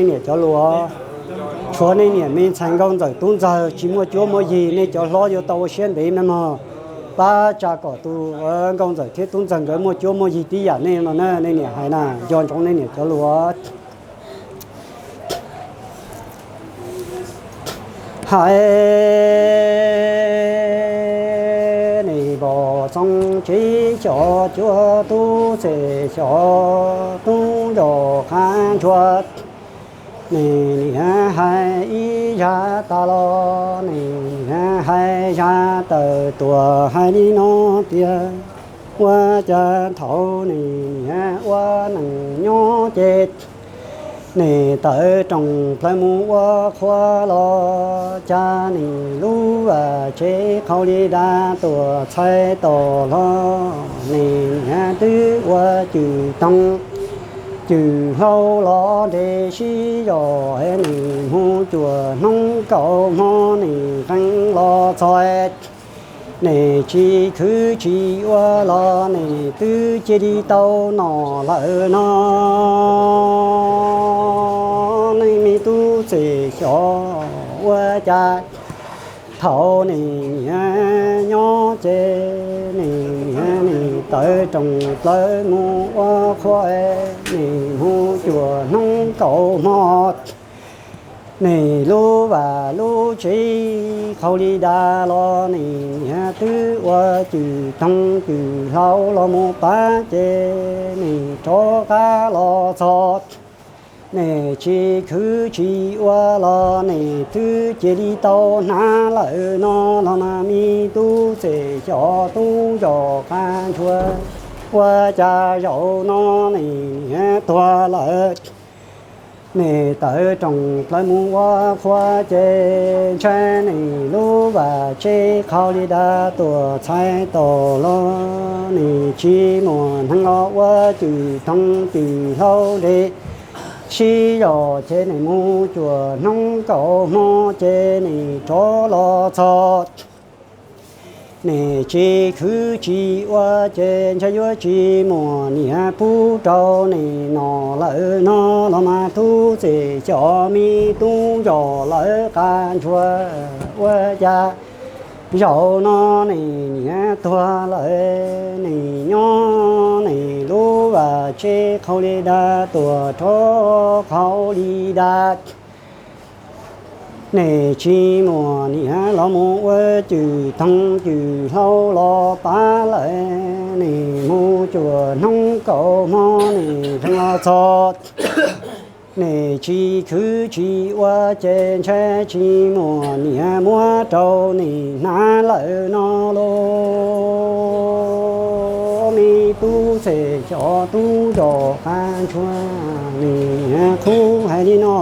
Nej niam cov hluas, tshuav nej niam me ntxhais Nkauj Ntxawm Tub Ntxawg tsis muaj cuab muaj yig, nej cov hlob yuav tau ua siab ntev me mog. Pab tsa kom tus Nkauj Ntxawm thiab Tub Ntxawg nkawd muaj cuab muaj yig tib yam nej no na, nej niam hais na, nco ntsoov nej niam cov hluas. Hais nej pom txoov tsev xyov cuab tub txem xyov tub ncaus qab ntsuag, nej niam hais ib zaj tas los nej niam hais zaj tawm tuaj hais li no tias, ua cas thaum nej niam ua neej nyob ces nej tawm rooj plaws mus ua qhua los cas nej lub vaj tsev qhaus li dab tuaj txhais tos los nej niam twb ua cwm toog cwm hlau los nres sib zog, nej mus cuaj hnub kaum hmo nej qee los txog, nej tsis khwv tsis ua los nej twb cia li tau noj lawm no. Nej me tub txem xyov ua cas thaum nej niam nyob ces nej niam nej tawm rooj plaws mus ua qhua, nej mus cuaj hnub kaum hmo, nej lub vaj lub tsev qhaus li dab los nej niam twb ua cwm toog cwm hlau los mus pab ces nej rov qab los txog, nej tsis khwv tsis ua los nej twb cia li tau hnav lawm no los mas me tub txem xyov tub ncaus qab ntsuag, ua cas zaum no nej niam tuag lawm. Nej tawm rooj plaws mus ua qhua ces ntshai nej lub vaj tsev qhaus li dab tuaj txhais tos los nej tsis muaj neeg los ua cwm toog cwm hlau nres sib zog ces nej mus cuaj hnub kaum hmo ces nej rov los txog. Nej tsis khwv tsis ua ces ntshai yuav tsis muaj niam pub rau nej noj lawm no los mas tub txem xyov me tub ncaus lawv qab ntsuag, ua cas zaum no nej niam tuag lawm, nej nyob nej lub vaj tsev qhaus li dab tuaj rov qhaus li dab. Nej tsis muaj niam los mus ua cwm toog cwm hlau los pab lawm, nej mus cuaj hnub kaum hmo nej pheej los txog. Nej tsis khwv tsis ua ces ntshai tsis muaj niam muab rau nej hnav lawm no los me tub txem xyov tub ncaus qab ntsuag, nej niam qhuab hais li no.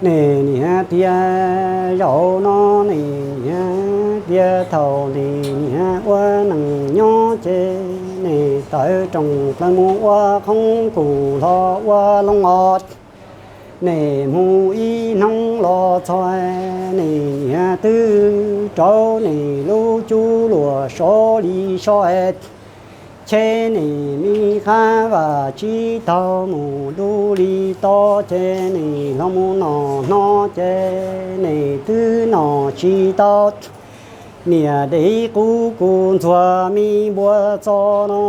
Nej niam tias zaum no nej niam tias thaum nej niam ua neej nyob ces nej tawm rooj plaws mus ua qhoob kuj hlo ua loo os. Nej mus ib hnub los txog, nej niam twb rau nej lub cub luam sov li sov, ces nej me qab vaj tsis taus mus du li to ces nej los mus noj hno ces nej twb noj tsis tau. Niam dev qub kuj ntxuag me npua txo no.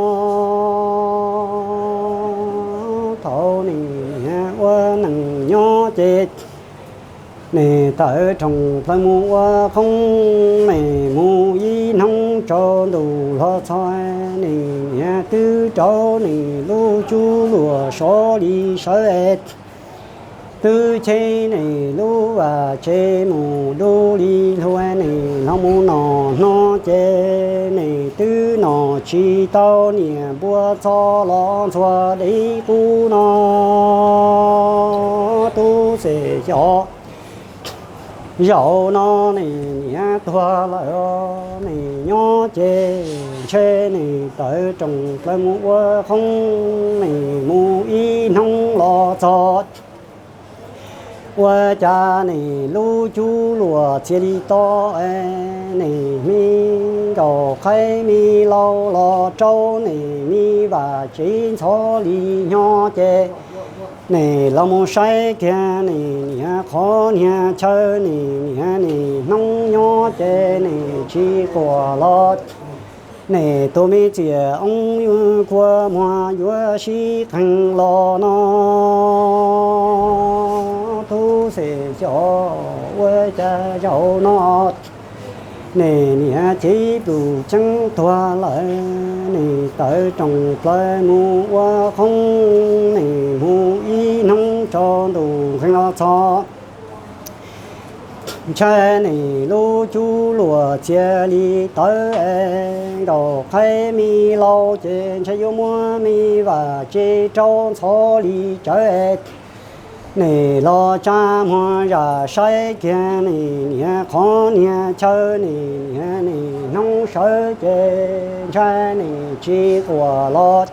Thaum nej niam ua neej nyob ces nej tawm rooj plaws mus ua qhoob, nej mus ib hnub tsaus ntuj hlo txog, nej niam twb rau nej lub cub luam sov li sawv, twb cheb nej lub vaj tsev mus du li hlua, nej los mus noj hno ces nej twb noj tsis tau. Niam npua txo los ntxuag dev qub no. Tub txem xyov, zaum no nej niam tuag lawm, nej nyob ces ntshe nej tawm rooj plaws mus ua qhoob, nej mus ib hnub los txog. Ua cas nej lub cub luam txia li to, nej me nkauj qhaib me laus los rau nej me vaj tsev ntxhov li hnyo ces Nim los mus saib kiag nim niam qhov niag chaw, nim niam nim hnub nyob ces nim tsis quam los. Nim tus me txiam oob yuav kua muag yuav sib qeeg los no, tub xeem xyom ua cas zaum no nim niam cev plum ceeb tuag lawm, nim tawv roos plaws mus ua qoob, nim mus ib hnub tsaus ntuj nqeeg los txog. Ntshai nim lub cub luam txias li tawv es nkaum qhaib me laus ces ntshai yuav muab me vam tsev rau ntxhov li tsawv es nim los tsa muag zam saib kiag nim niam qhov niag chaw, nim niam nim hnub sawv ces ntshai nim tsis quam los.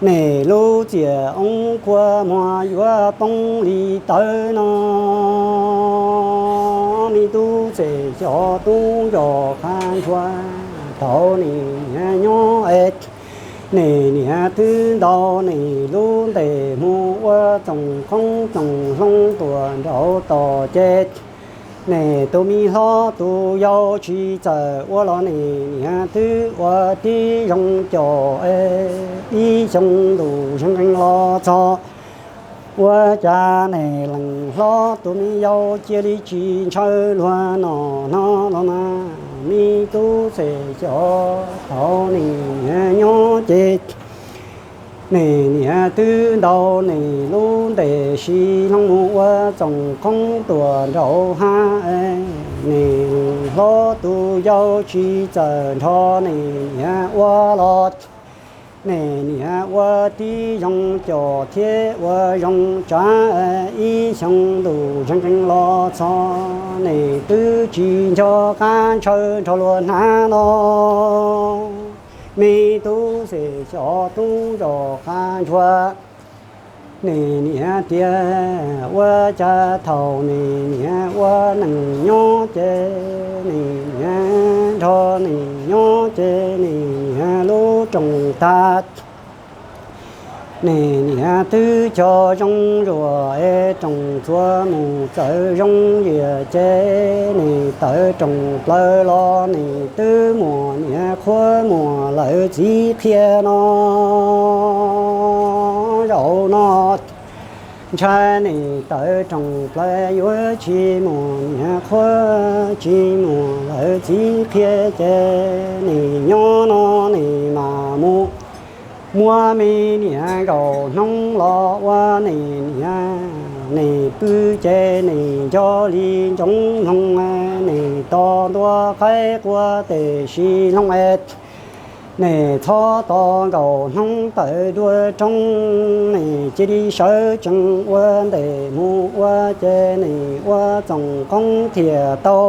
Nim lub txiam oob kua muag yuav poob li tawv no, me tub xeem xyom tub zos qab ntsuag, thaum nim niam nyob es nim niam twb ntaus nim lub ntes mus ua txoos qoob txoos hloov tuam nraud tos ces nim tus me hlob tus yau tsis txawm ua los nim niam twb ua tib zoo caum es ib xyoo ntuj zeeg nqees los txog. Ua cas nim leej hlob tus me yau cia li tsis ntshaw luag no no los mas, me tub xeem xyom, thaum nim niam nyob ces nim niam twb ntaus nim lub ntes sib hloov mus ua txoos qoob tuam nraud hab. Nim leej hlob tus yau tsis txawm nrog nim niam ua los, nim niam ua tib zoo caum thiab ua zoo tsav, ib xyoo ntuj zeeg nqees los txog, nim twb tsis nco qab ntshaw nrog luag hnav no, me tub xeem xyom tub zos qab ntsuag. Nim niam tias ua cas thaum nim niam ua neej nyob ces nim niam nrog nim nyob ces nim niam lub roos tag, nim niam twb cog zoo zuam es roos txuas mus txawv zoo zias ces nim tawv roos plaws los nim twb muaj niam qhuav muaj lawv txiv qhia no. Zaum no ntshai nim tawv roos plaws yuav tsis muaj niam qhuav tsis muaj lawv txiv qhia ces nim nyob no nim mam mus muab me niam nkaus hnub los ua nim niam, nim pw ces nim nco li ntsoov mloog, nim to ntua qaib qua tes sis hloov es nim txhob tos nkaus hnub tawm dua roob, nim cia li sawv tsees ua ntes mus ua ces nim ua txoos qoob thiaj tau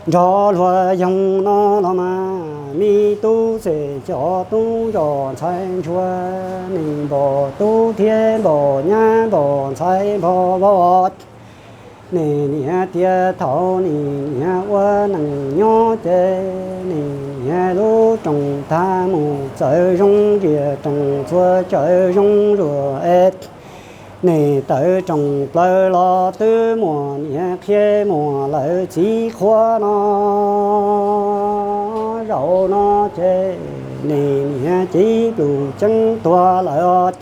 nrog luag yoog no los mas, me tub xeem xyom tub zos ntxhais ntsuag, nim npaum tub thiab npaum nyab npaum ntxhais npog vauv. Nim niam tias thaum nim niam ua neej nyob ces nim niam lub roos tag mus txawv zoo zias roos txuas tsawv zoo zuam es nim tawv roos plaws los twb muaj niam qhia muaj lawv txiv qhuav no. Zaum no ces nim niam cev plum ceeb tuag lawm,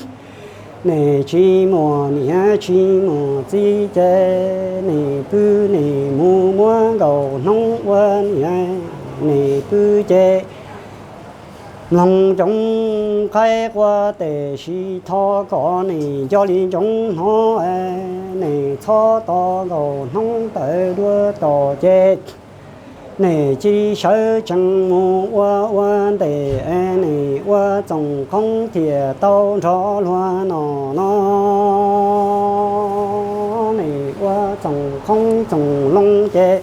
nim tsis muaj niam tsis muaj txiv ces nim pw nim mus muab nkaus hnub ua niam, nim pw ces mloog ntsoov qaib qua tes sis tho kom nim nco li ntsoov hnov, nim txhob tos nkaus hnub tawm dua tos ces nim cia li sawv tsees mus ua ua ntes, nim ua txoos qoob thiaj tau nrog luag no no. Nim ua txoos qoob txoos loo ces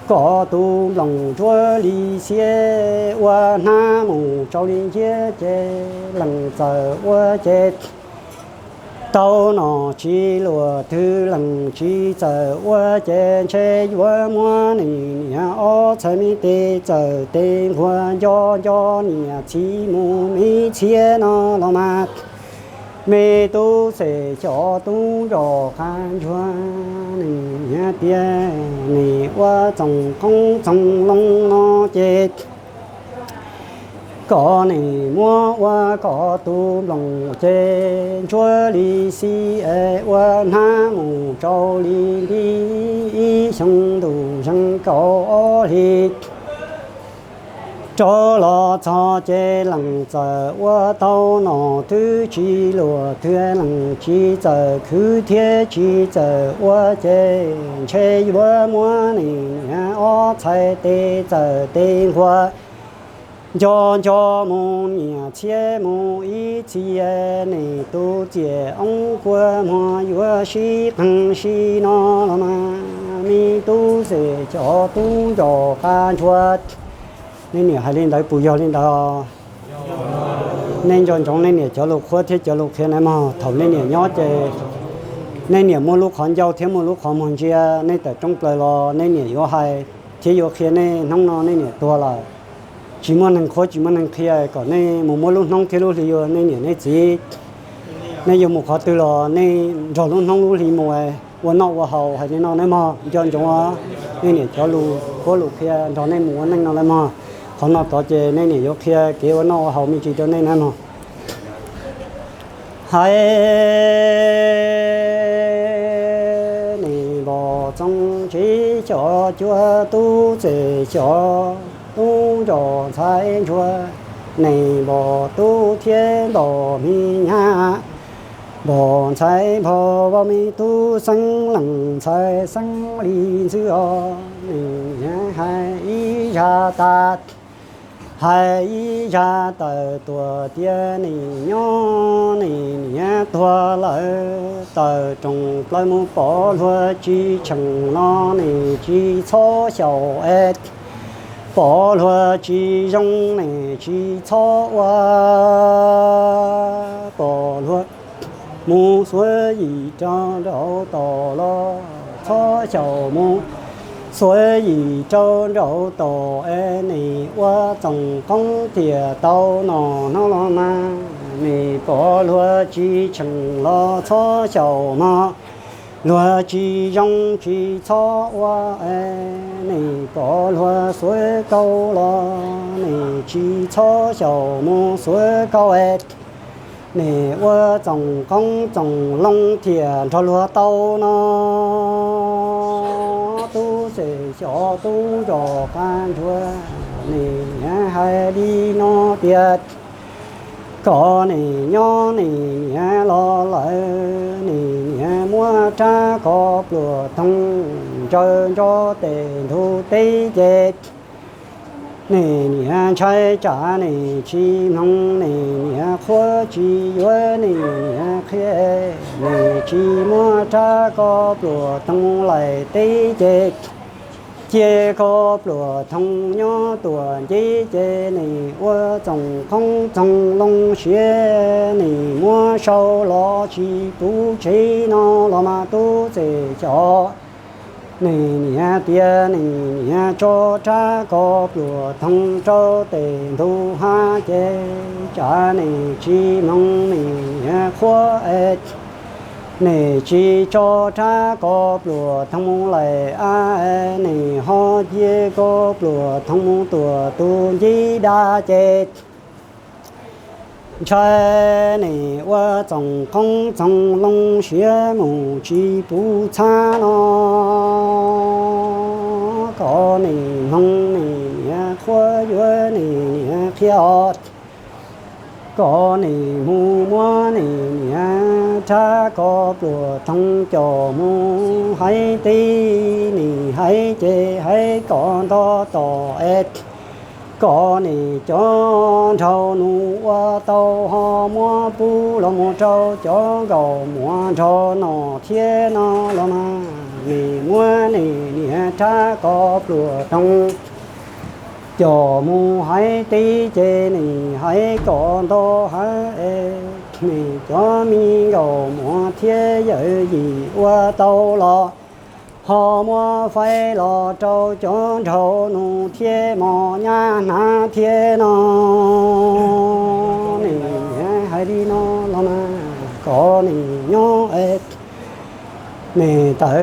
kom tus nploos ntsuab li xiab ua hnab mus rau li nciab ces lees txawm ua ces tau nom tsis luam twg, lees tsis txawm ua ces ntshe yuav muab nim niam ob txhais me tes txawm tes nquag nco nco niam txiv mus me txhiab no los mas, Me tub Xwm Xyov tub nrog qab ntsuag, nim niam tias nim ua txoos qoob txoos loo no ces kom nim muab ua kom tus nploos ces ntsuab li xib es ua hnab mus rau li nti, ib xyoo ntuj zeeg kaum ob hlis rov los txog ces lees txawm ua tau nom twb tsis luag twg, lees tsis txawj khwv thiab tsis txawj ua ces ntshe yuav muab nim niam ob txhais tes txawm tes nquag nco nco mus niam txhiab mus ib txhis, nim tus txiam oob kua muag yuav sib qeeg sib no los mas, me tub Xwm Xyov tub nrog qab ntsuag. Nej niam hais li ntawd puas yog li ntawd? Nej nco ntsoov nej niam cov lus qhuab thiab cov lus qhia na mog. Thaum nej niam nyob ces nej niam muaj lub qhov ncauj thiab muaj lub qhov muag ntsia nej tawm rooj plaws los nej niam yuav hais thiab yuav qhia nej. Hnub no nej niam tuag lawm, tsis muaj neeg qhuab tsis muaj neeg qhia, kom nej mus muab lub hnub thiab lub hli yuav nej niam nej txiv. Nej yuav mus qhov twg los nej nrog lub hnub lub hli mus ua noj ua haus hais li no na mog. Nco ntsoov nej niam cov lus qhuab lus qhia nrog nej mus ua neej no na mog. Qhov no tod ces nej niam yuav qhia kev ua noj ua haus me ntsis rau nej na mog. Hais nim npom txoos tsev xyov cuag tub Xwm Xyov tub nrog ntxhais ntsuag, nim npom tub thiab npom me nyab, npom ntxhais npog vaus me tub xeeb lees ntxhais xeeb li ntxwb os. Nim niam hais ib zaj tas, hais ib zaj tawm tuam tias nim nyob nim niam tuag lawm, tawm rooj plaws mus pom luag tsis tsheej no nim tsis txhob xyaum es pom luag tsis zoo nim tsis txhob ua, pom luag mus xuav yim rau nraum tod los txhob xyaum mus xuav yim rau nraum tod es nim ua txoos qoob tiam tau no no los mas, nim pom luag tsis tsheej los txhob xyaum mog, luag tsis zoo tsis txhob ua es nim pom luag xuav kauj los nim tsis txhob xyaum mus xuav kauj es nim ua txoos qoob txoos loo thiaj nrog luag tau no. Tub Xwm Xyov tub nrog qab ntsuag, nim niam hais li no tias kom nim nyob nim niam los lawm, nim niam muab rab kos pluas thooj ntsaws nrog tes ntug teb ces nim niam ntshai tsam nim tsis mloog, nim niam qhuab tsis yuav, nim niam qhia, nim tsis muab rab kos pluas thooj laim teb ces cia kos pluas thooj nyob tuam nceb ces nim ua txoos qoob txoos loo siav, nim muab sau los tsis puv tsev no los mas Tub Txwm Xyov. Nim niam tias nim niam tso rab kos pluas thooj rau tes ntug hav ces tsam nim tsis mloog, nim niam qhuab es nim tsis tso rab kos pluas thooj laim a, nim ho cia kos pluas thooj tuam tus nceb dab ces ntshai nim ua txoos qoob txoos loo siav mus tsis puv txhab no. Kom nim mloog nim niam qhuab yuav nim niam qhia os. Kom nim mus muab nim niam rab kos pluas thooj coj mus haiv teb, nim haiv ces haiv kom nto tom es kom nim cov nraug nus ua tau ho muab pub los mus rau cov nkauj muam nrog nom thiab no los mas nim muab nim niam rab kos pluas thooj coj mus haiv teb ces nim haiv kom nto haiv es nim cov me nkauj muam thiab yawm yim ua tau los ho muab faib los rau cov nraug nus thiab mos nyab hnav thiab no. Nim niam hais li no los mas Kov nim nyob, nim tawm